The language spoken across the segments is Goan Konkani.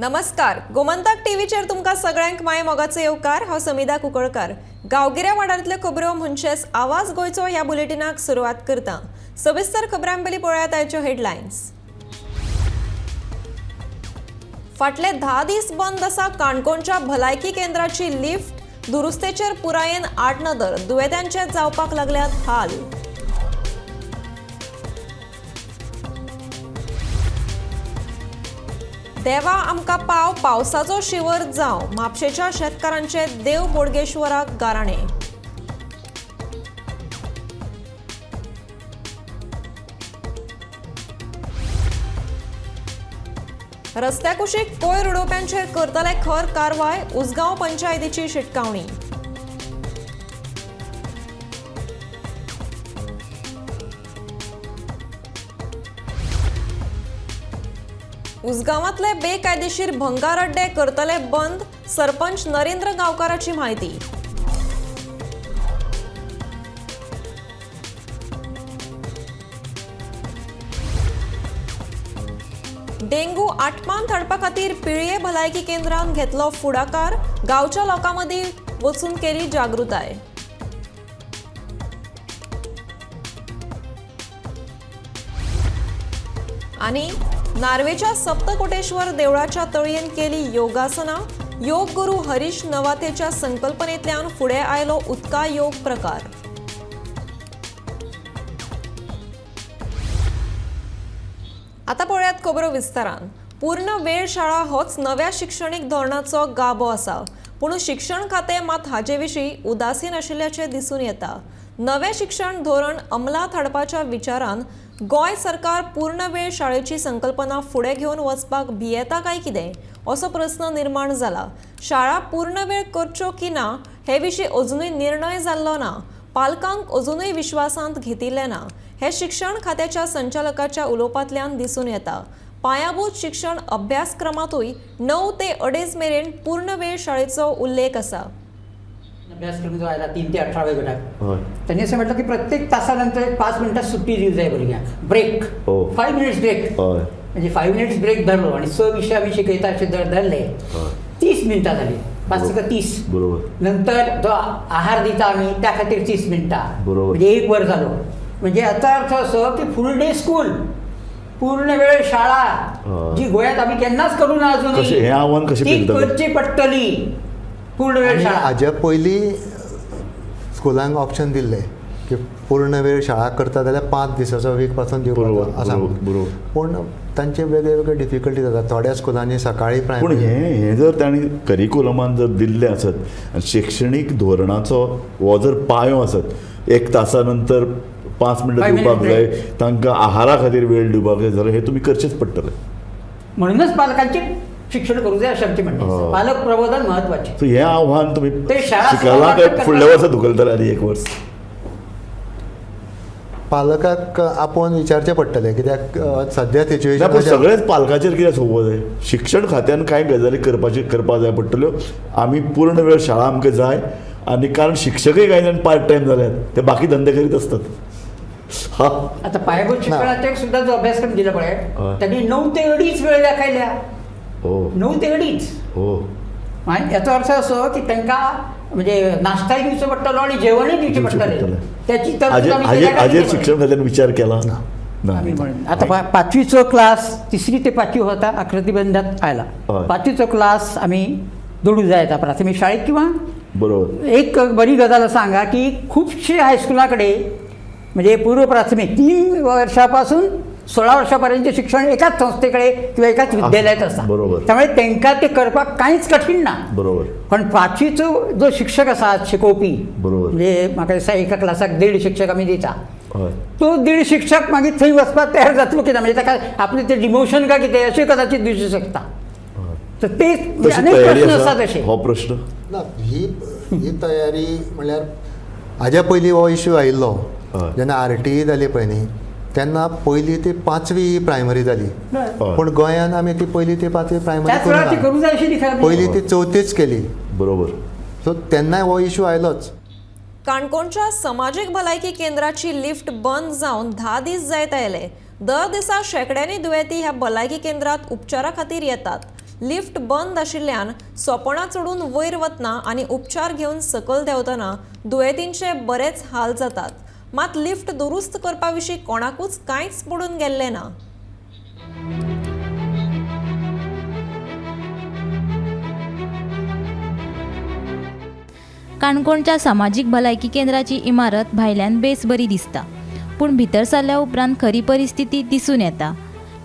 नमस्कार, गोमंतक टीव्हीचेर तुमकां सगळ्यांक माय मोगाचो येवकार. हांव समिधा कुंकळकार. गांवगिऱ्या वाठारांतल्यो खबरो म्हणचेच आवाज गोंयचो ह्या बुलेटिनाक सुरवात करता. सविस्तर खबरां पयलीं पळयात आयच्यो हेडलायन्स. फाटले 10 दीस बंद आसा काणकोणच्या भलायकी केंद्राची लिफ्ट. दुरुस्तेचेर पुरायेन आडनदर. दुयेंत्यांचे जावपाक लागल्यात हाल. देवा आमकां पाव, पावसाचो शिवर जावं. म्हापशेच्या शेतकारांचे देव बोडगेश्वराक गाराणे. रस्त्या कुशीक कोयर उडोवप्यांचेर करतले खर कारवाय. उसगांव पंचायतीची शिटकावणी. उसगांवांतले बेकायदेशीर भंगार अड्डे करतले बंद. सरपंच नरेंद्र गांवकाराची म्हायती. डेंगू आटपांत हाडपा खातीर पिळये भलायकी केंद्रान घेतलो फुडाकार. गांवच्या लोकां मदीं वचून केली जागृताय. आनी नार्वेच्या सप्तकोटेश्वर देवळाच्या तळयेन केली योगासना. योग गुरू हरीश नवातेच्या संकल्पनेंतल्यान फुडें आयलो उदका योग प्रकार. आतां पळयात खबरो विस्तारान. पूर्ण वेळ शाळा होच नव्या शिक्षणीक धोरणाचो गाभो आसा, पूण शिक्षण खातें मात हाजे विशीं उदासीन आशिल्ल्याचें दिसून येता. नवें शिक्षण धोरण अंमलात हाडपाच्या विचारान गोंय सरकार पूर्ण वेळ शाळेची संकल्पना फुडें घेवन वचपाक भियेता काय कितें असो प्रस्न निर्माण जाला. शाळा पूर्ण वेळ करच्यो की ना हे विशीं अजुनूय निर्णय जाल्लो ना. पालकांक अजुनूय विश्वासांत घेतिल्लें ना हें शिक्षण खात्याच्या संचालकाच्या उलोवपांतल्यान दिसून येता. पायाभूत शिक्षण अभ्यासक्रमांतूय 9 ते 2.5 मेरेन पूर्ण वेळ शाळेचो उल्लेख आसा. अभ्यासक्रम जो आयला 3 ते 18 वयोगटाक, त्यांनी असं म्हटलं की प्रत्येक तासानंतर एक 5 मिनिटात सुट्टी दिली जाय भुरग्यांक, ब्रेक, 5 मिनिट्स ब्रेक. म्हणजे 5 मिनिट्स ब्रेक धरलो आणि 6 विषय आम्ही शिकयता असे धरले, 30 मिनिटां झाली, 5 ते 30. नंतर जो आहार दिता आम्ही त्या खातीर 30 मिनिटां, म्हणजे 1 वर झालो. म्हणजे याचा अर्थ असो की फुल डे स्कूल, पूर्ण वेळ शाळा जी गोव्यात आम्ही केन्नाच करू ना अजून, कशें हें आव्हान कशें ती पेलतले? करची पडटली पूर्ण वेळ शाळा. हाज्या पयलीं स्कुलांक ऑप्शन दिल्लें की पूर्ण वेळ शाळा करता जाल्यार 5 दिसाचो वीक पासून दिवपाचो आसा, पूण तांचे वेगळे वेगळे डिफिकल्टी जाता. थोड्या स्कुलांनी सकाळी पूण प्रायमरी. हें जर तांणी करिकुलमान जर दिल्लें आसत आनी शिक्षणीक धोरणाचो हो जर पायो आसत, 1 तासा नंतर 5 मिनटां 5 दिवपाक minutes जाय, break. तांकां आहारा खातीर वेळ दिवपाक जाय, जाल्यार हें तुमी करचेंच पडटलें. म्हणूनच पालकांचे शिक्षण करूं जाय अशें आमचें म्हणणें आसा. पालक प्रबोधन म्हत्वाचें. सो हें आव्हान तुमी ते शाळा शिकलां काय सुरवात फुडल्या वर्सा धुकलतले आनी 1 वर्स? पालकाक आपोवन विचारचें पडटलें कित्याक सद्या ना, सिच्युएशन पूण सगळेच पालकाचेर कित्याक सोंपोवं जाय? शिक्षण खात्यान कांय गजाली करपाक जाय पडटल्यो. आमी पूर्ण वेळ शाळा आमकां जाय, आनी कारण शिक्षकय कांय जाण पार्ट टायम जाल्यात, ते बाकी धंदे करीत आसतात. हा, आता पायाभूत शिक्षणाचेर सुद्धा जो अभ्यासक्रम दिला पळय, त्यांनी 9 ते 2.5 वेळ दाखयल्या, 9 ते 2.5. आणि याचो अर्थ असो की तांकां म्हणजे नाश्ताय दिवचो पडटलो आणि जेवणूय दिवचें दिवचें पडटलें. पडटलें. त्याची तरतूद आमी केल्या काय हाजेर कितें? शिक्षण खात्यान विचार केला ना? आमी म्हणून आता 5वीचो क्लास, 3री ते 5वी होता, आकृतीबंधात आयला. 5वीचो क्लास आमी जोडू जाय आता प्राथमीक शाळेत किंवा एक बरी गजाल आसा हांगा की खुबशे हायस्कुला कडेन म्हणजे पूर्व प्राथमीक 3 वर्षापासून 16 वर्षापर्यंत शिक्षण एकाच संस्थेकडे किंवा एकाच विद्यालयात आसा. त्यामुळे तांकां ते करपाक कांयच कठीण ना. पण 5वीचो जो शिक्षक आसा शिकोवपी, म्हणजे म्हाका दिसता एका क्लासाक 1.5 शिक्षक आमी दिता, तो 1.5 शिक्षक मागीर थंय वचपाक तयार जातलो की ना, म्हणजे ताका आपलें तें डिमोशन काय कितें अशें कदाचित दिसूं शकता. तर ते तशी अनेक तयारी प्रश्न आसा आसा तशे. हो प्रश्न ना, ही तयारी म्हणल्यार हाज्या पयलीं हो इश्यू आयिल्लो जेन्ना आरटीई जाली पळय न्ही, तेन्ना 1ली ते 5वी प्रायमरी जाली, पूण गोंयान आमी ती 1ली ते 5वी प्रायमरी त्याच वेळार ती करूंक जाय आशिल्ली खरें. 1ली ते 4थीच केली. सो तेन्नाय हो इश्यू आयलोच. काणकोणच्या समाजीक भलायकी केंद्राची लिफ्ट बंद जावन 10 दीस जायत आयले. दर दिसा शेंकड्यांनी दुयेंती ह्या भलायकी केंद्रात उपचारा खातीर येतात. लिफ्ट बंद आशिल्ल्यान सोपणां चडून वयर वतना आनी उपचार घेवन सकयल देंवतना दुयेंतींचे बरेच हाल जातात. मात लिफ्ट दुरुस्त करपा विशीं कोणाकूच कांयच पडून गेल्लें ना. काणकोणच्या सामाजीक भलायकी केंद्राची इमारत भायल्यान बेस बरी दिसता, पूण भितर सरल्या उपरांत खरी परिस्थिती दिसून येता.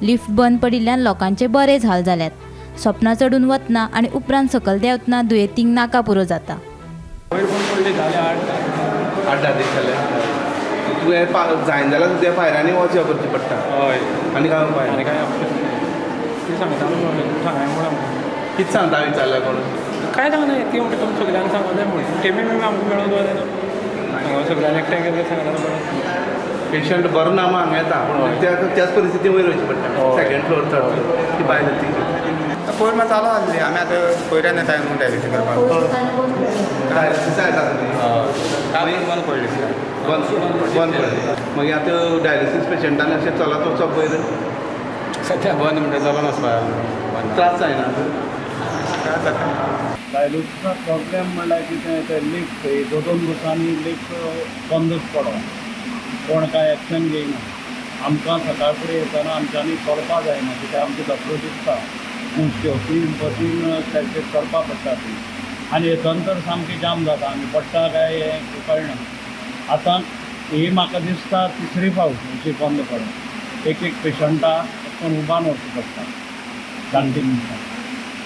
लिफ्ट बंद पडिल्ल्यान लोकांचे बरेच हाल जाल्यात. सोपणां चडून वतना आनी उपरांत सकयल देंवतना दुयेंतींक नाका पुरो जाता. वयर बंद पडली जाले 8-10 दीस जाले. तुवें जायना जाल्यार तुज्या भायरांनी वचचें करचें पडटा. हय, आनी काय उपाय? आनी काय ऑप्शन ती सांगता सांगाय म्हूण आमकां कितें सांगता विचारल्या कोण? काय सांगना ती म्हणटा तुमी सगल्यांक सांगूं जाय म्हूण. तेमी बी आमकां मेळूंक जाय न्हू, हांगा सगल्यांक एकठांय केल्लें सांगता बरें. पेशंट बरो ना म्हूण हांगा येता, पूण त्याच परिस्थिती वयर वयचें पडटा. सेकंड फ्लोर चड ती बायल ती पयर मात चालू आसली, आमी आतां पयऱ्यान येता न्हू डायलिसीस करपाक. डायलिसिसा येता तुमी? बंद पडली, बंद पडली. मागीर आतां डायलिसीस पेशंटान अशें चलत वचप वयर सद्या बंद म्हणटा चलोन वचपाक त्रास जायना? त्रास जाता. डायलिसिसा प्रॉब्लेम म्हणल्यार कितें तें लिफ्ट 2-2 दिसांनी लिफ्ट बंदच पडो, कोण कांय एक्शन घेयना. आमकां सकाळ फुडें येतना आमच्यांनी चलपा जायना, कित्याक आमचे धपको दिसता उंचक्यो बसीन स्टॅचेस चलपा पडटा ती, आनी येतना तर सामकी जाम जाता, आमी पडटा काय हें कळना. आतां ही म्हाका दिसता तिसरी फावट अशी बंद पडप. एक एक पेशंटाक कोण उबान वचचें पडटा 2-3 मिनटां.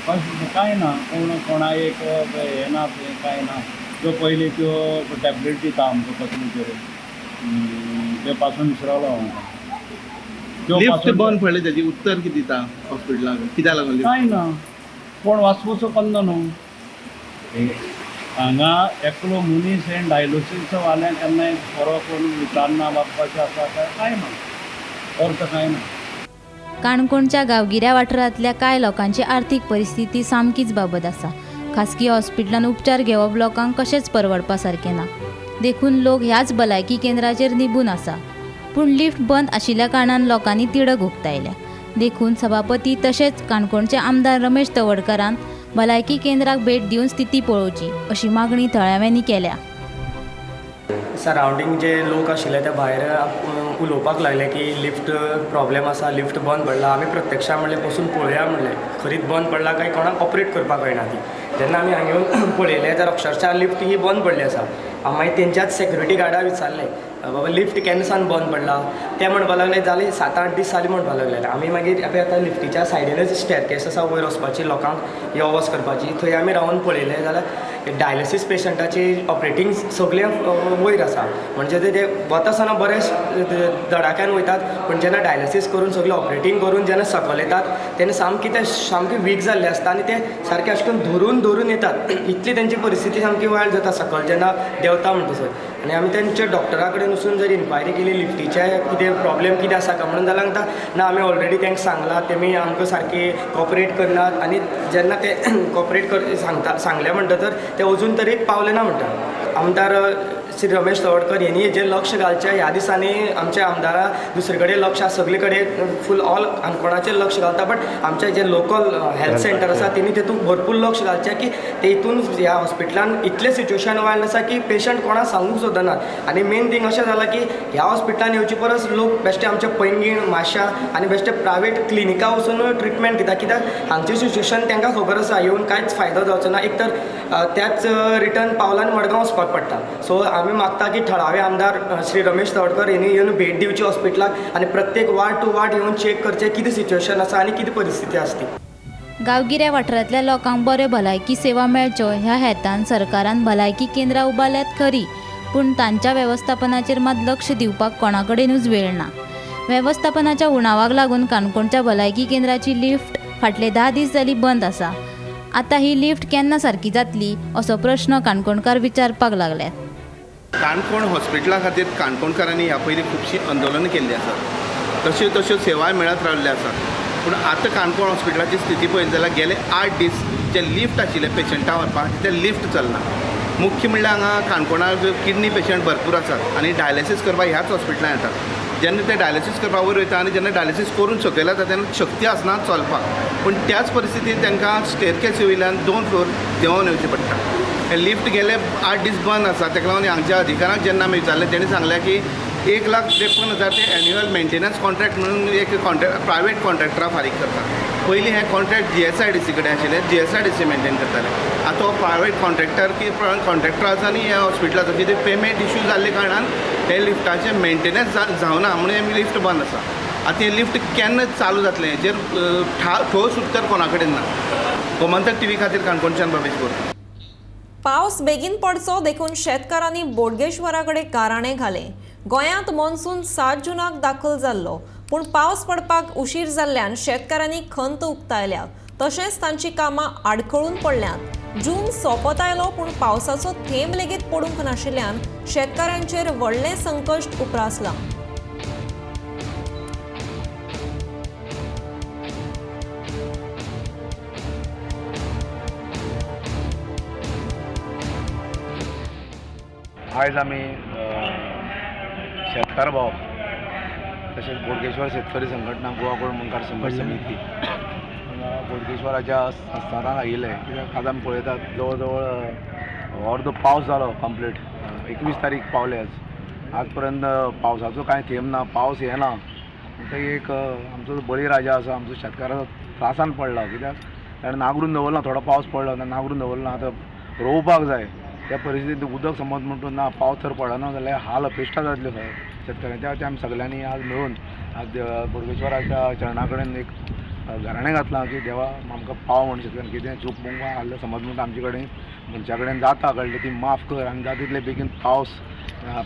बस कांय ना, कोण कोणा एक हें ना तें कांय ना. त्यो पयलीं त्यो टॅबलेट दिता आमकां कसल्यो तरी त्यो पासून विसरलो हांव. लिफ्ट बंद पडले त्याची उत्तर कितें दिता हॉस्पिटलाक? कित्याक लागून कांय ना, कोण वासपूस करना न्हू. हांगा एकलो मनीस हें डायलिसीस वाल्यांक केन्नाय बरो करून विचारना बाबा कशें आसा काय कांय ना, अर्थ कांय ना. काणकोणच्या गांवगिऱ्या वाठारांतल्या कांय लोकांची आर्थीक परिस्थिती सामकीच बाबत आसा. खासगी हॉस्पिटलान उपचार घेवप लोकांक कशेंच परवडपा सारकें ना, देखून लोक ह्याच भलायकी केंद्राचेर निबून आसा. पूण लिफ्ट बंद आशिल्ल्या कारणान लोकांनी तिडक उक्तायल्या. देखून सभापती तशेंच काणकोणचे आमदार रमेश तवडकारान भलायकी केंद्राक भेट दिवन स्थिती पळोवची अशी मागणी थळाव्यांनी केल्या. सरावंडींग जे लोक आशिल्ले ते भायर उलोवपाक लागले की लिफ्ट प्रॉब्लेम आसा, लिफ्ट बंद पडला. आमी प्रत्यक्षां म्हणलें वचून पळोवया म्हणलें, खरीच बंद पडला काय कोणाक ऑपरेट करपाक कळना ती. जेन्ना आमी हांगा येवन पळयलें तर अक्षरशा लिफ्ट ही बंद पडली आसा. मागीर तेंच्याच सेक्युरिटी गार्डाक विचारलें, बाबा लिफ्ट केन्ना सावन बंद पडला? ते म्हणपाक लागले जाले 7-8 दीस जाले म्हणपाक लागले. आमी मागीर आतां लिफ्टीच्या सायडीनच स्टॅरकेस आसा वयर वचपाची, लोकांक यो वच करपाची, थंय आमी रावन पळयलें जाल्यार डायलिसीस पेशंटाची ऑपरेटींग सगळें वयर आसा. म्हणजे ते वता आसतना बरे धडाक्यान वयतात, पूण जेन्ना डायलिसीस करून सगळें ऑपरेटींग करून जेन्ना सकयल येतात तेन्ना सामकी ते सामके वीक जाल्ले आसता आनी ते सारके अशें करून धरून धरून येतात. इतली तेंची परिस्थिती सामकी वायट जाता सकयल जेन्ना देंवता म्हणटसर. आनी आमी तेंच्या डॉक्टरा कडेन वचून जर इन्क्वायरी केली लिफ्टीचे कितें प्रॉब्लेम कितें आसा काय म्हणून जाल्यार सांगता ना आमी ऑलरेडी तांकां सांगलां, तेमी आमकां सारकी कॉपरेट करनात. आनी जेन्ना ते कॉपरेट कर सांगता सांगलें म्हणटा तर ते अजून तरी पावले ना म्हणटा. आमदार श्री रमेश तवडकर हेणी हेजेर लक्ष घालचें. ह्या दिसांनी आमच्या आमदारा दुसरे कडेन लक्ष आसा, सगळे कडेन फूल ऑल काणकोणाचेर लक्ष घालता, बट आमचें जें लोकल हेल्थ सेंटर आसा तेणी तेतूंत भरपूर लक्ष घालचें की तेतून ह्या हॉस्पिटलान इतलें सिट्युएशन वायल्ड आसा की पेशंट कोणाक सांगूंक सोदनात. आनी मेन थींग अशें जालां की ह्या हॉस्पिटलान येवचे परस लोक बेश्टे आमचे पैंगीण, माशा आनी बेश्टे प्रायवेट क्लिनिकां वचून ट्रिटमेंट घेता, कित्याक हांगचें सिट्युएशन तांकां खबर आसा, येवन कांयच फायदो जावचो ना. एक तर त्याच रिटर्न पावलान मडगांव वचपाक पडटा. सो आमी मागता की थळावे आमदार श्री रमेश तवडकर हेणी येवन भेट दिवची हॉस्पिटलाक आनी प्रत्येक वार्ड टू वार्ड येवन चॅक करचें कितें सिट्युएशन आसा आनी कितें परिस्थिती आसा ती. गांवगिऱ्या वाठारांतल्या लोकांक बऱ्यो भलायकी सेवा मेळच्यो ह्या हेतान सरकारान भलायकी केंद्रां उबारल्यात खरी, पूण तांच्या वेवस्थापनाचेर मात लक्ष दिवपाक कोणाकडेनूच वेळ ना. वेवस्थापनाच्या उणावाक लागून काणकोणच्या भलायकी केंद्राची लिफ्ट फाटले 10 दीस जाली बंद आसा. आतां ही लिफ्ट केन्ना सारकी जातली असो प्रश्न काणकोणकार विचारपाक लागल्यात. काणकोण हॉस्पिटला खातीर काणकोणकारांनी ह्या पयलीं खुबशीं आंदोलनां केल्लीं आसात, तश्यो तश्यो सेवाय मेळत रावल्ल्यो आसात. पूण आतां काणकोण हॉस्पिटलाची स्थिती पळयली जाल्यार गेले 8 दीस जे लिफ्ट आशिल्ले पेशंटां व्हरपाक ते लिफ्ट चलना. मुख्य म्हणल्यार हांगा काणकोणाक किडनी पेशंट भरपूर आसात आनी डायलिसीस करपाक ह्याच हॉस्पिटलांत येतात. जेन्ना ते डायलिसीस करपाक वयर वयता आनी जेन्ना डायलिसीस करून सकयल येता तेन्ना शक्ती आसना चलपाक, पूण त्याच परिस्थितीन तांकां स्टेरकेसी वयल्यान 2 फ्लोर देंवोन येवचें पडटा. हे लिफ्ट गेले 8 दीस बंद आसा. ताका लागून हांगच्या अधिकाऱ्यांक जेन्ना आमी विचारलें तेणी सांगलें की 1,53,000 ते एन्युअल मेंटेनन्स कॉन्ट्रॅक्ट म्हणून एक कॉन्ट्रॅक्ट प्रायवेट कॉन्ट्रॅक्टरा फारीक करता. पयलीं हें कॉन्ट्रॅक्ट GSIDC कडेन आशिल्लें, GSIDC maintain करताले. आतां हो प्रायवेट कॉन्ट्रॅक्टर की कॉन्ट्रॅक्टर आसा आनी ह्या हॉस्पिटलाचो कितें पेमेंट इशू जाल्ले कारणान हे लिफ्टाचें मेंटेनन्स जावना म्हणून हें लिफ्ट बंद आसा. आतां हें लिफ्ट केन्ना चालू जातलें हेजेर ठोस उत्तर कोणा कडेन ना. गोमंतक टीव्ही खातीर काणकोणच्यान भवेश बोरकर. पावस बेगीन पडचो देखून शेतकारांनी बोडगेश्वरा कडेन गाराणें घालें. गोंयांत मॉन्सून 7 जूनाक दाखल जाल्लो, पूण पावस पडपाक उशीर जाल्ल्यान शेतकारांनी खंत उक्तायल्या. तशेंच तांची कामां आडखळून पडल्यांत. जून सोंपत आयलो, पूण पावसाचो थेंब लेगीत पडूंक नाशिल्ल्यान शेतकारांचेर व्हडलें संकश्ट उप्रासलां. आयज आमी शेतकार भाव तशेंच बोडगेश्वर शेतकरी संघटना गोवा कोण मुंडकार संघर्ष समिती बोडगेश्वराच्या संस्थानाक आयिल्ले. कित्याक आज आमी पळयतात जवळ जवळ अर्दो पावस जालो कंप्लीट, 21 तारीख पावले आज. आजपर्यंत पावसाचो कांय थेंब ना, पावस येना. म्हणटकीर एक आमचो बळीराजा आसा, आमचो शेतकाराचो त्रासान पडला. कित्याक ताणें नागरून दवरला, थोडो पावस पडलो नागरून दवरला, आतां रोवपाक जाय. त्या परिस्थितींत उदक समज म्हणटून ना, पावस जर पडना जाल्यार हाल अपेश्टा जातल्यो शेतकऱ्यांक. त्या खातीर आमी सगल्यांनी आज मेळून आज बोडगेश्वराच्या चरणा कडेन एक घराणें घातलां की देवा आमकां पाव म्हण शेतकऱ्यांक कितें चूक मुंगा आहलें समज म्हणटा आमचे कडेन मनशा कडेन जाता कळ्ळें ती माफ कर आनी जाता तितले बेगीन पावस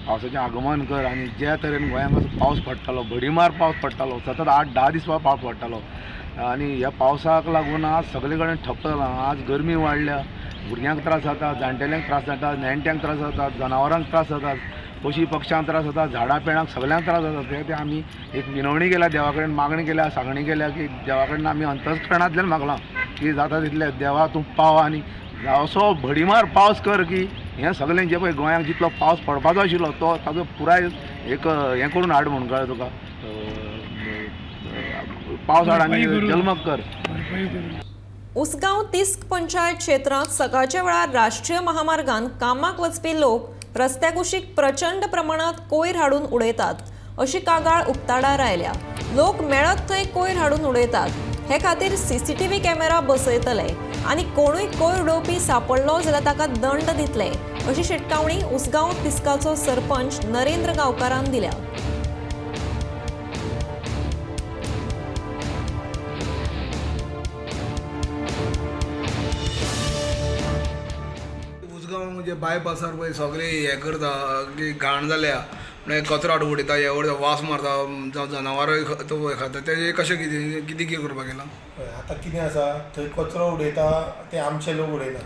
पावसाचें आगमन कर. आनी ज्या तरेन गोंयांत पावस पडटालो, भडीमार पावस पडटालो, सतत 8-10 दीस पावस पडटालो आनी ह्या पावसाक लागून आज सगळे कडेन ठप्प जालां. आज गरमी वाडल्या, भुरग्यांक त्रास जाता, जाणटेल्यांक त्रास जाता, नेणट्यांक त्रास जाता, जनावरांक त्रास जातात, पशी पक्ष्यांक त्रास जाता, झाडां पेडांक सगल्यांक त्रास जाता. ते खातीर आमी एक विनवणी केल्या देवा कडेन, मागणी केल्या, सांगणी केल्या की देवा कडेन आमी अंतस्करणांतल्यान मागलां की जाता तितलें देवा तूं पाव आनी असो भडीमार पावस कर की हें सगळें जें पळय गोंयांक जितलो पावस पडपाचो आशिल्लो तो ताजो पुराय एक हें करून हाड म्हणून कळ्ळें तुका, पावस हाड आनी जल्मक कर. उसगांव तिस्क पंचायत क्षेत्रांत सकाळच्या वेळार राष्ट्रीय महामार्गान कामाक वचपी लोक रस्त्या कुशीक प्रचंड प्रमाणात कोयर हाडून उडयतात अशी कागाळ उक्ताडार आयल्या. लोक मेळत थंय कोयर हाडून उडयतात. हे खातीर CCTV camera बसयतले आनी कोणूय कोयर उडोवपी सापडलो जाल्यार ताका दंड दितले अशी शिटकावणी उसगांव तिस्काचो सरपंच नरेंद्र गांवकारान दिल्या. म्हणजे बायपासार पळय सगळे हें करता की घाण जाल्या म्हणजे कचरो हाडून उडयता, हे उडयता, वास मारता, जावं जनावरां खाता, तेजें कशें कितें कितें कितें करपाक गेलां? आतां कितें आसा थंय कचरो उडयता ते आमचे लोक उडयना,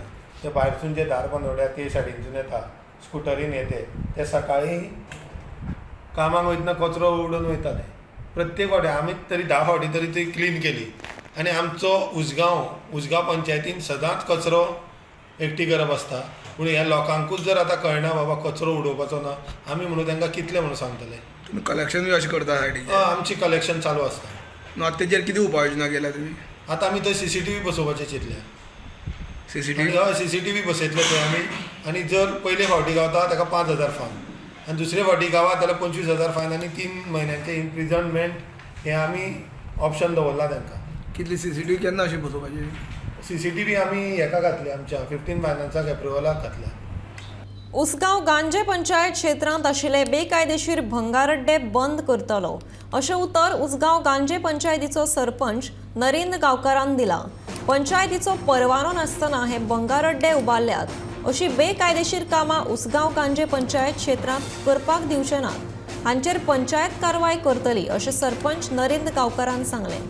ते भायरसून जे धारबांदोड्या ते सायडीनसून येता स्कुटरीन येते ते सकाळीं कामाक वयतना कचरो उडोवन वयता. ते प्रत्येक फावटी आमी तरी 10 फावटी तरी ती क्लीन केली आनी आमचो उसगांव पंचायतीन सदांच कचरो एकटी करप आसता. पूण ह्या लोकांकूच जर आतां कळना बाबा कचरो उडोवपाचो ना, आमी म्हणून तांकां कितलें म्हणून सांगतले? तुमी कलेक्शन बी अशें करता सायडीन? हय, आमची कलेक्शन चालू आसता. न्हू आतां तेजेर कितें उपाय योजना केल्या तुमी? आतां आमी थंय CCTV बसोवपाचें चिंतल्या. CCTV? हय, CCTV बसयतले थंय आमी. आनी जर पयले फावटी गावता ताका 5,000 फायन आनी दुसरे फावटी गावता जाल्यार 25,000 फायन आनी 3 म्हयन्यांचें इम्प्रिजनमेंट हें आमी ऑप्शन दवरलां तांकां. कितली CCTV केन्ना अशी बसोवपाची? CCTV आमी हेका घातले आमच्या 15 फायनान्साक एप्रुवलाक घातल्या. उसगांव गांजे पंचायत क्षेत्रांत आशिल्ले बेकायदेशीर भंगारअड्डे बंद करतलो अशें उतर उसगांव गांजे पंचायतीचो सरपंच नरेंद्र गांवकारान दिलां. पंचायतीचो परवानो नासतना हे भंगारअड्डे उबारल्यात अशी बेकायदेशीर कामां उसगांव गांजे पंचायत क्षेत्रांत करपाक दिवचे नात, हांचेर पंचायत कारवाय करतली अशें सरपंच नरेंद्र गांवकारान सांगलें.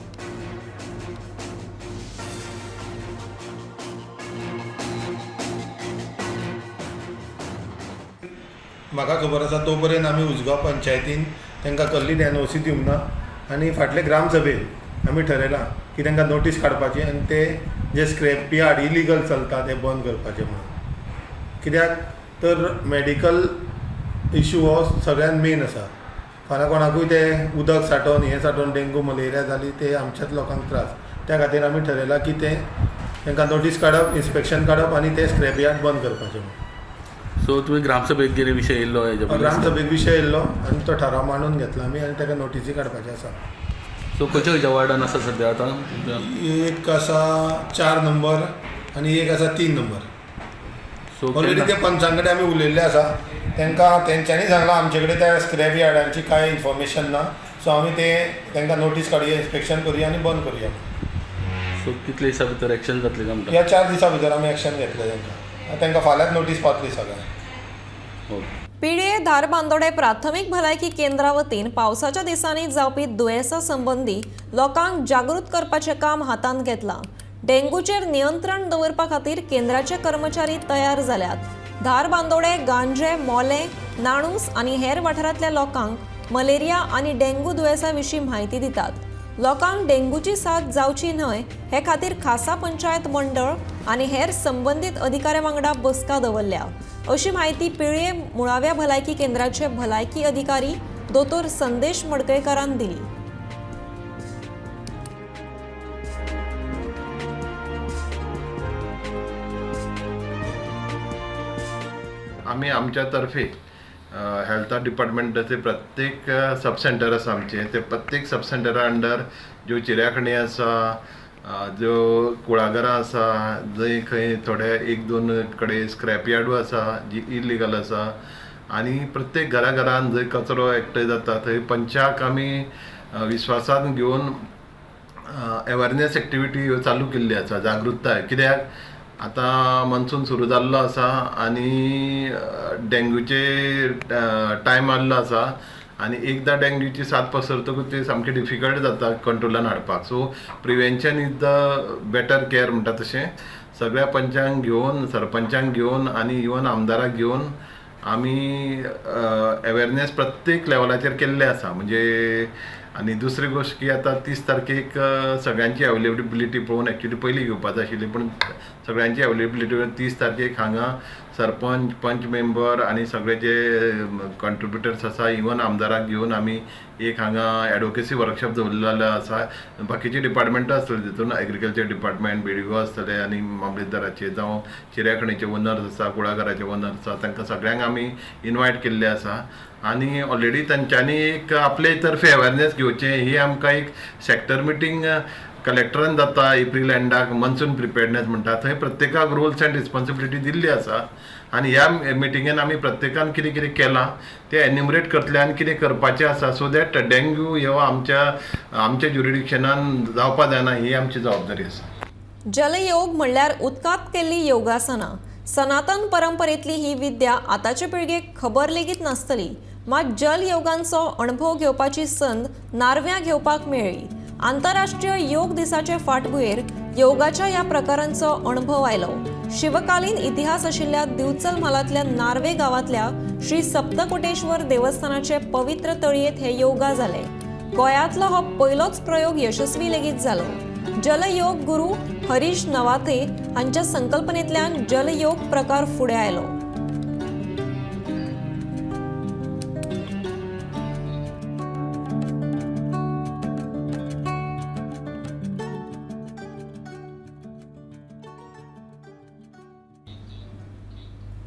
म्हाका खबर आसा तो पर्यंत आमी उसगांव पंचायतीन तांकां कसलीच NOC दिवंक ना आनी फाटले ग्रामसभेन आमी ठरयलां की तांकां नोटीस काडपाची आनी ते जे स्क्रॅप यार्ड इलिगल चलता ते बंद करपाचे म्हणून. कित्याक तर मेडिकल इशू हो सगळ्यान मेन आसा. फाल्यां कोणाकूय तें उदक सांठोवन हें सांठोवन डेंगू मलेरिया जाली ते आमच्याच लोकांक त्रास. त्या खातीर आमी ठरयलां की तें तांकां नोटीस काडप, इन्स्पेक्शन काडप आनी ते स्क्रॅप यार्ड बंद करपाचें. सो तुवें ग्रामसभेक कितें विशय येयल्लो हेजे? ग्रामसभेक विशय येयल्लो आनी तो ठराव मांडून घेतला आमी आनी ताका नोटीसी काडपाची आसा. सो खंयच्या खंयच्या वार्डान आसा सद्या आतां? एक आसा 4 नंबर आनी एक आसा 3 नंबर. सो ऑलरेडी ते पंचां कडेन आमी उलयल्ले आसा, तांकां तेंच्यांनी सांगलां आमचे कडेन त्या स्क्रॅप यार्डांची कांय इन्फॉर्मेशन ना. सो आमी ते तांकां नोटीस काडुया, इन्स्पेक्शन करुया आनी बंद करुया. सो कितले दिसां भितर एक्शन जातलें काय म्हणटा? ह्या 4 दिसां भितर आमी एक्शन घेतले तांकां, तांकां फाल्यांच नोटीस पावतली सगळ्यांक. पिळये धारबांदोडे प्राथमीक भलायकी केंद्रा वतीन पावसाच्या दिसांनी जावपी दुयेंसा संबंदी लोकांक जागृत करपाचें काम हातांत घेतलां. डेंगूचेर नियंत्रण दवरपा खातीर केंद्राचे कर्मचारी तयार जाल्यात. धारबांदोडे, गांजे, मोलें, नाणूस आनी हेर वाठारांतल्या लोकांक मलेरिया आनी डेंगू दुयेंसा विशीं म्हायती दितात. लोकांक डेंगूची साथ जावची न्हय हे खातीर खासा पंचायत मंडळ आनी हेर संबंदीत अधिकाऱ्यां वांगडा बसका दवरल्या, अशी म्हायती पिळये मुळाव्या भलायकी केंद्राचे भलायकी अधिकारी दोतोर संदेश मडकयकारान दिली. आमी आमच्या तर्फे हेल्थ डिपार्टमेंटाचे प्रत्येक सब सेंटर आसा आमचे, ते प्रत्येक सब सेंटरा अंडर ज्यो चिऱ्याखणी आसा, ज्यो कुळागरां आसा, जंय खंय थोडे 1-2 कडेन स्क्रॅप यार्डूय आसा जी इलिगल आसा, आनी प्रत्येक घरा घरान जंय कचरो एकठांय जाता थंय पंचाक आमी विस्वासान घेवन अवेरनेस एक्टिविटी ह्यो चालू केल्ली आसा, जागृताय. कित्याक आतां मॉन्सून सुरू जाल्लो आसा आनी डेंग्यूचे टायम आयिल्लो आसा आनी एकदां डेंग्यूची साथ पसरतकूच ते सामकें डिफिकल्ट जाता कंट्रोलान हाडपाक. So prevention is the better care म्हणटा तशें सगळ्या पंचांक घेवन, सरपंचांक घेवन आनी इवन आमदाराक घेवन आमी अवेरनेस प्रत्येक लेवलाचेर केल्ले आसा. म्हणजे आनी दुसरी गोश्ट की आतां 30 तारखेक सगळ्यांची अवेलेबिलिटी पळोवन एक्चुली पयलीं घेवपाची आशिल्ली, पूण सगळ्यांची अवेलेबिलिटी 30 तारखेक हांगा सरपंच, पंच मेंबर आनी सगळे जे कंट्रिब्युटर्स आसा इवन आमदाराक घेवन आमी एक हांगा एडवोकेसी वर्कशॉप दवरलेलो आसा. बाकीचे डिपार्टमेंटां आसतले तितून एग्रीकल्चर डिपार्टमेंट, बीडीओ आसतले आनी मामलेदाराचे जावं चिऱ्याखणीचे ओनर्स आसा, कुळागराचे ओनर्स आसा, तांकां सगळ्यांक आमी इनवायट केल्ले आसा आनी ऑलरेडी तांच्यांनी एक आपले तर्फे अवेरनेस घेवचें ही आमकां एक सेक्टर मिटींग कलेक्टरान जाता एप्रील एंडाक मॉन्सून प्रिपेर्डनेस म्हणटा थंय प्रत्येकाक रोल्स एंड रिस्पॉन्सिबिलिटी दिल्ली आसा आनी ह्या मिटिंगेन आमी प्रत्येकान कितें कितें केलां तें एन्युमरेट करतले आनी कितें करपाचें आसा सो that dengue ह्यो आमच्या आमच्या ज्युरिडिक्शनान जावपा जायना ही आमची जबाबदारी आसा. जलयोग म्हणल्यार उदकांत केल्ली योगासनां. सनातन परंपरेतली ही विद्या आतांचे पिळगेक खबर लेगीत नासतली, मात जलयोगांचो अणभव घेवपाची संद नार्व्यां घेवपाक मेळ्ळी. आंतरराष्ट्रीय योग दिसाचे फाटभुंयेर योगाच्या ह्या प्रकारांचो अणभव आयलो. शिवकालीन इतिहास आशिल्ल्या दिवचल म्हालांतल्या नार्वे गांवांतल्या श्री सप्तकोटेश्वर देवस्थानाचे पवित्र तळयेंत हे योगा जाले. गोंयांतलो हो पयलोच प्रयोग यशस्वी लेगीत जालो. जलयोग गुरू हरीश नवाथे हांच्या संकल्पनेंतल्यान जलयोग प्रकार फुडें आयलो.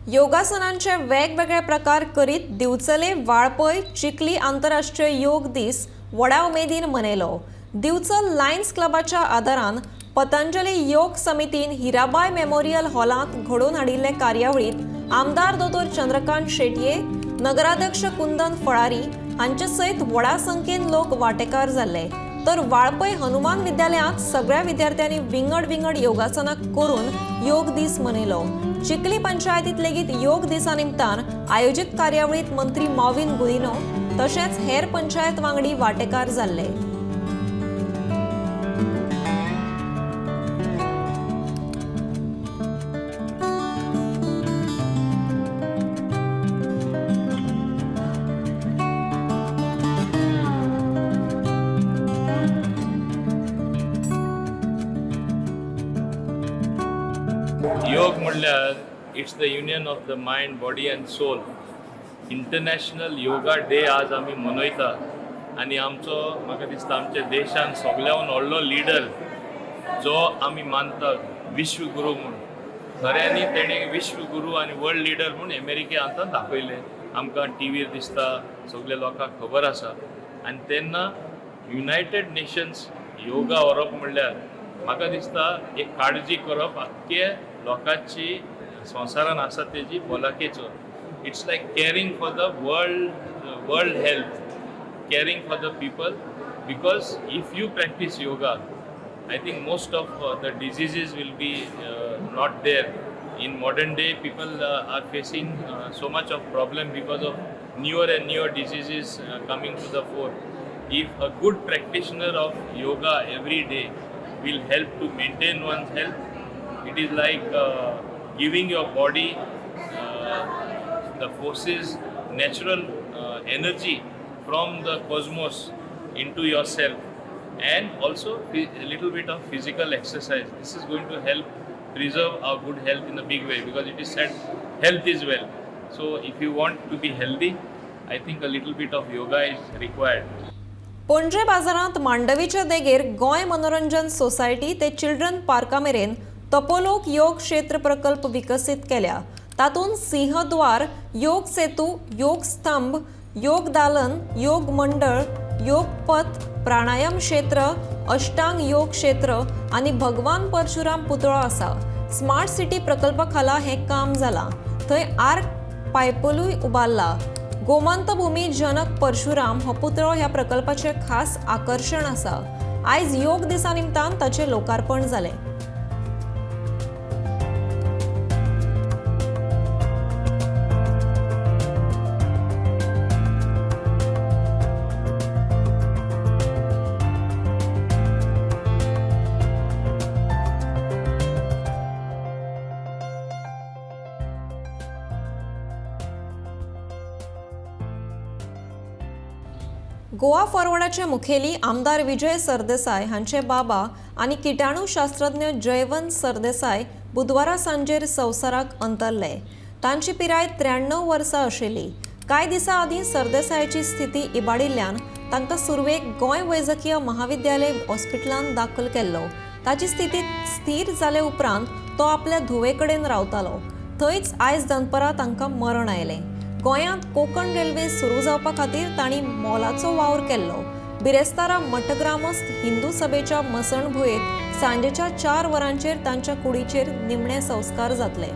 योगासनांचे वेगवेगळे प्रकार करीत दिवचले, वाळपय, चिखली आंतरराष्ट्रीय योग दीस व्हडा उमेदीन मनयलो. दिवचल लायन्स क्लबाच्या आदारान पतंजली योग समितीन हिराबाय मेमोरियल हॉलांत घडोवन हाडिल्ले कार्यावळींत आमदार दोतोर चंद्रकांत शेटये, नगराध्यक्ष कुंदन फळारी हांचे सयत व्हडा संख्येन लोक वांटेकार जाल्ले. तर वाळपय हनुमान विद्यालयांत सगळ्या विद्यार्थ्यांनी विंगड विंगड योगासनां करून योग दीस मनयलो. चिखली पंचायतीत लेगीत योग दिसा निमतान आयोजीत कार्यावळींत मंत्री मॉविन गुदिन्हो तशेंच हेर पंचायत वांगडी वांटेकार जाल्ले. योग म्हणल्यार it's the union of the mind, body and soul. International yoga day आज आमी मनयता आनी आमचो म्हाका दिसता आमच्या देशान सगळ्याहून व्हडलो लिडर जो आमी मानतात विश्वगुरू म्हूण, खऱ्यांनी तेणें विश्वगुरू आनी वर्ल्ड लिडर म्हूण अमेरिके आतां दाखयलें. आमकां टीव्हीर दिसता, सगल्या लोकांक खबर आसा. आनी तेन्ना युनायटेड नेशन्स योगा व्हरप म्हणल्यार म्हाका दिसता एक काळजी करप आख्खे लोकांची संवसारान आसा तेजी भलायकेचो. It's like caring for the world health, caring for the people, because if you practice yoga, I think most of the diseases will be not there. In modern day, people are facing so much of problem because of newer and newer diseases coming to the fore. If a good practitioner of yoga every day will help to maintain one's health, it is like giving your body the forces, natural energy from the cosmos into yourself, and also a little bit of physical exercise. This is going to help preserve our good health in a big way, because it is said health is wealth. So if you want to be healthy, I think a little bit of yoga is required. Panaji बाजारांत मांडवीच्या देगेर गोंय मनोरंजन सोसायटी ते चिल्ड्रन पार्का मेरेन तपोलोक योग क्षेत्र प्रकल्प विकसीत केल्या. तातूंत सिंहद्वार, योग सेतू, योग स्तंभ, योग दालन, योग मंडळ, योग पथ, प्राणायाम क्षेत्र, अष्टांग योग क्षेत्र आनी भगवान परशुराम पुतळो आसा. स्मार्ट सिटी प्रकल्पा खाला हें काम जालां. थंय आर्क पायपोलूय उबारला. गोमंतभूमी जनक परशुराम हो पुतळो ह्या प्रकल्पाचें खास आकर्शण आसा. आयज योग दिसा निमतान ताचें लोकार्पण जालें. गोवा फॉरवर्डाचे मुखेली आमदार विजय सरदेसाय हांचे बाबा आनी किटाणू शास्त्रज्ञ जयवंत सरदेसाय बुधवारा सांजेर संवसाराक अंतरले. तांची पिराय 93 वर्सां आशिल्ली. कांय दिसां आदीं सरदेसायाची स्थिती इबाडिल्ल्यान तांकां सुरवेक गोंय वैजकीय महाविद्यालय हॉस्पिटलांत दाखल केल्लो. ताची स्थिती स्थीर जाले उपरांत तो आपल्या धुवे कडेन रावतालो. थंयच आयज दनपरां तांकां मरण आयलें. गोंयांत कोंकण रेल्वे सुरू जावपा खातीर तांणी मोलाचो वावर केल्लो. बिरेस्तारा मठग्रामस्थ हिंदू सभेच्या मसणभुंयेंत सांजेच्या 4 वरांचेर तांच्या कुडीचेर निमणे संस्कार जातले.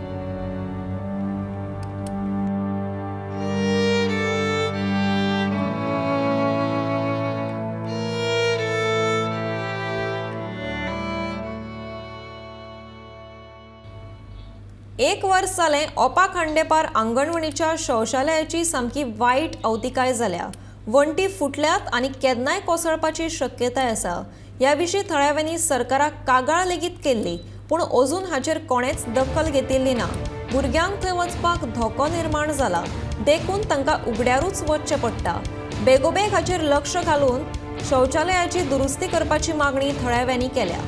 एक वर्स जालें ओपा खांडेपार आंगणवणीच्या शौचालयाची सामकी वायट अवतिकाय जाल्या. वण्टी फुटल्यात आनी केन्नाय कोसळपाची शक्यताय आसा. ह्या विशीं थळाव्यांनी सरकाराक कागाळ लेगीत केल्ली, पूण अजून हाचेर कोणेच दखल घेतिल्ली ना. भुरग्यांक थंय वचपाक धोको निर्माण जाला, देखून तांकां उगड्यारूच वचचें पडटा. बेगोबेग हाचेर लक्ष घालून शौचालयाची दुरुस्ती करपाची मागणी थळाव्यांनी केल्या.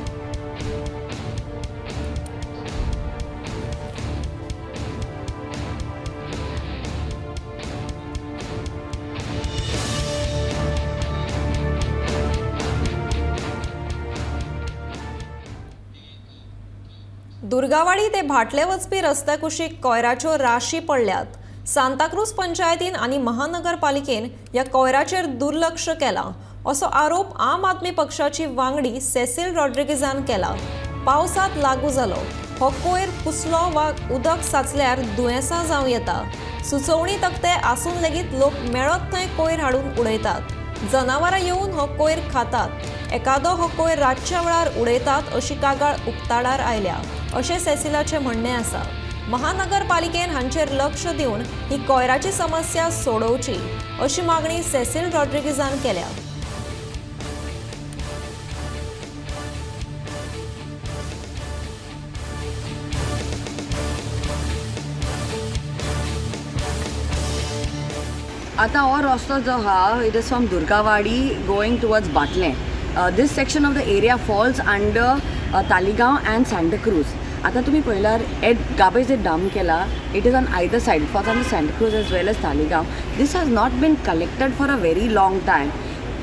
दुर्गावाडी ते भाटले वचपी रस्त्या कुशीक कोयराच्यो राशी पडल्यात. सांताक्रूज पंचायतीन आनी महानगरपालिकेन ह्या कोयराचेर दुर्लक्ष केलां असो आरोप आम आदमी पक्षाची वांगडी सेसील रॉड्रिगीजान केला. पावसांत लागू जालो हो कोयर कुसलो वा उदक साचल्यार दुयेंसां जावं येता. सुचोवणी तकटे आसून लेगीत लोक मेळत थंय कोयर हाडून उडयतात. जनावरां येवन हो कोयर खातात. एकादो हो कोयर रातच्या वेळार उडयतात अशी कागाळ उक्ताडार आयल्या अशें सेसिलाचें म्हणणें आसा. महानगरपालिकेन हांचेर लक्ष दिवन ही कोयराची समस्या सोडोवची अशी मागणी सेसील रॉड्रिगीजान केल्या. आतां हो रस्तो जो आहा, it is from Durgawadi going towards Bhatlem. This section of the area falls under Taleigao and Santacruz. आतां तुमी पळयल्यार एट गार्बेज जे डंप केला, it is on either side, for example Santacruz as well as Taleigao. This has not been collected for a very long time.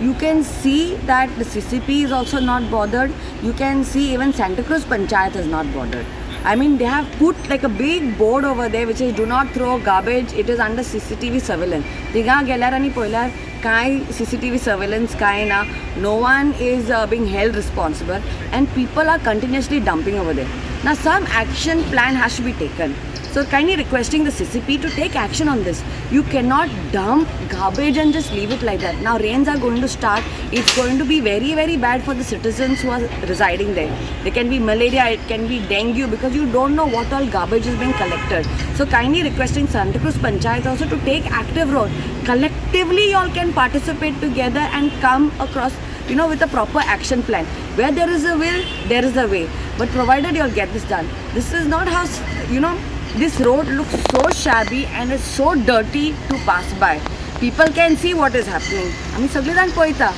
You can see that the CCP is also not bothered. You can see even Santacruz Panchayat is not bothered. I mean, they have put like a big board over there which is do not throw garbage, it is under CCTV surveillance. थिंगा गेल्यार आनी पळयल्यार कांय CCTV surveillance कांय ना. No one is being held responsible and people are continuously dumping over there. Now some action plan has to be taken. So kindly requesting the CCP to take action on this. You cannot dump garbage and just leave it like that. Now rains are going to start. It's going to be very, very bad for the citizens who are residing there. There can be malaria, it can be dengue, because you don't know what all garbage is being collected. So kindly requesting Santacruz Panchayat also to take active role. Collectively you all can participate together and come across, you know, with a proper action plan. Where there is a will, there is a way. But provided you all get this done. This is not how, you know, this road looks so shabby and is so dirty to pass by. People can see what is happening. आमी सगळे जाण पळयता,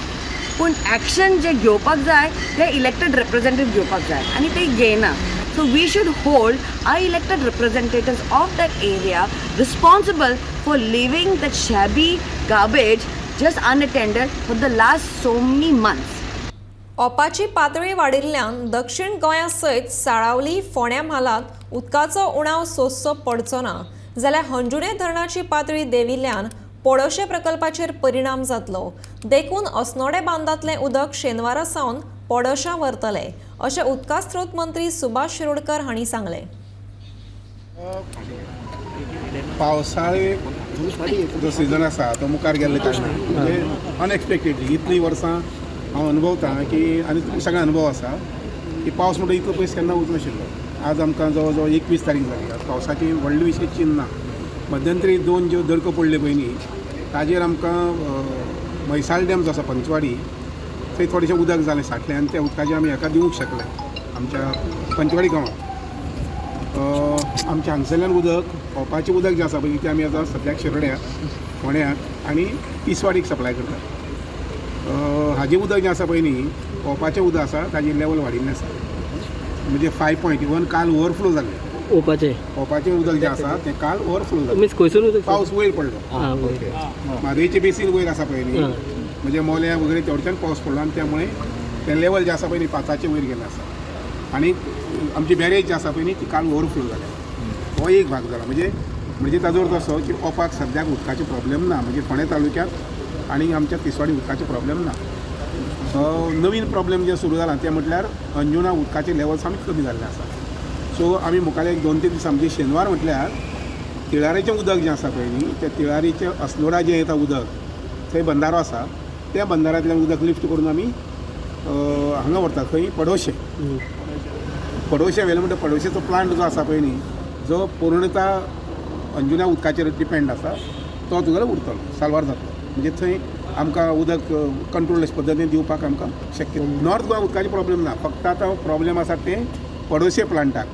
पूण एक्शन जे घेवपाक जाय ते इलेक्टेड रिप्रेझेंटेटिव्ह घेवपाक जाय आनी ते घेयना. So we should hold our elected representatives of that area responsible for leaving that shabby garbage just unattended for the last so many months. ओपाची पातळी वाडिल्ल्यान दक्षिण गोंया सयत साळावली फोंड्या म्हालांत उदकाचो उणाव सोंसचो पडचो ना, जाल्यार हंजुणे धरणाची पातळी देंविल्ल्यान पोडोशे प्रकल्पाचेर परिणाम जातलो. देखून अस्नोडे बांदांतलें उदक शेनवारा सावन पोडोशा व्हरतले अशें उदका स्रोत मंत्री सुभाष शिरोडकर हांणी सांगलें. पावसाळे जो सिजन आसा तो मुखार गेल्ले कारणान म्हणजे अनएक्सपेक्टेडली इतलीं वर्सां हांव अनुभवता की आनी सगळ्या अनुभव आसा की पावस म्हणटा इतलो पयस केन्ना वचनाशिल्लो. आज आमकां जवळ जवळ 21 तारीख जाली, आज पावसाची व्हडली विशेश चिन्न ना. मध्यंतरी 2 ज्यो दरको पडल्यो पळय न्ही ताजेर आमकां म्हैसाळ डॅम जो आसा पंचवाडी थंय थोडेशें उदक जालें साठलें आनी त्या उदकाचें आमी हाका दिवंक शकले आमच्या पंचवाडी गांवांत. आमच्या हांगसरल्यान उदक पोवपाचें उदक जें आसा पळय तें आमी आतां सद्याक शिरोड्या फोंड्याक आनी तिसवाडीक सप्लाय करतात. हाजें उदक जें आसा पळय न्ही पोवपाचें उदक आसा ताजें लेवल वाडिल्लें आसा, म्हणजे 5.1 काल ओवरफ्लो जालें. ओपाचें उदक जें आसा तें काल ओवरफ्लो जालें, पावस वयर पडलो, म्हादयचें बेसीन वयर आसा पळय न्ही, म्हणजे मोल्या वगैरे तेवटेच्यान पावस पडलो आनी त्यामुळे तें लेवल जें आसा पळय न्ही 5 वयर गेलें आसा आनी आमची बॅरेज जी आसा पळय न्ही ती काल ओवरफ्लो जाल्या. हो एक भाग जाला. म्हणजे म्हणजे ताजो अर्थ असो की ओपाक सद्याक उदकाचो प्रॉब्लेम ना, म्हणजे फोंडें तालुक्यांत आनी आमच्या तिसवाडी उदकाचो प्रॉब्लेम ना. नवीन प्रॉब्लेम जे सुरू जाला तें म्हटल्यार अंजुना उदकाचें लेवल सामकें कमी जाल्लें आसा. सो आमी मुखार एक 2-3 दीस म्हणजे शेनवार म्हटल्यार तिळारीचें उदक जें आसा पळय न्ही त्या तिळारीचें अस्नोडा जें येता उदक थंय बंदारो आसा, त्या बंदारांतल्यान उदक लिफ्ट करून आमी हांगा व्हरतात खंय पडोशें. पडोशें व्हेलें म्हणटा पडोशेचो प्लांट जो आसा पळय न्ही जो पूर्णता अंजुना उदकाचेर डिपेंड आसा तो तुगेलो उरतलो, साल्वार जातलो. म्हणजे थंय आमकां उदक कंट्रोल पद्दतीन दिवपाक आमकां शक्य. नॉर्थ गोवा उदकाचें प्रॉब्लेम ना, फक्त आतां प्रॉब्लेम आसा तें पडोशे प्लांटाक.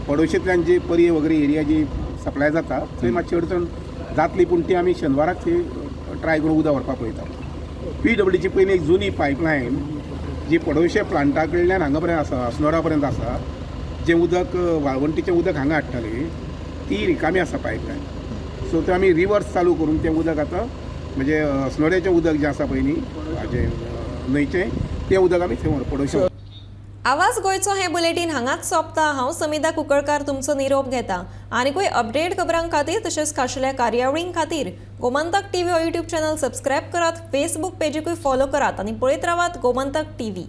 पडोशेंतल्यान जी पर्ये वगैरे एरिया जी सप्लाय जाता थंय मातशी अडचण जातली, पूण ती आमी शेनवाराक थंय ट्राय करून उदक व्हरपाक पळयता. PWDची पयलीं एक जुनी पायपलायन जी पडोशे प्लांटा कडल्यान हांगा पर्यंत आसा, अस्नोडा पर्यंत आसा, जें उदक वाळवंटीचें उदक हांगा हाडटाली ती रिकामी आसा पायपलायन. सो ते आमी रिवर्स चालू करून तें उदक आतां म्हणजे अस्नोड्याचें उदक जें आसा पळय न्ही हाजें न्हंयचें तें उदक आमी थंय व्हर पडोशे. आवाज गोंयचो हें बुलेटीन हांगाच सोंपता. हांव समिता कुंकळकार तुमचो निरोप घेता. आनीकूय अपडेट खबरां खातीर तशेंच खाशेल्या कार्यावळीं खातीर गोमंतक टीव्ही हो यूट्यूब चॅनल सबस्क्रायब करात, फेसबूक पेजीकूय फॉलो करात आनी पळयत रावात गोमंतक टीव्ही.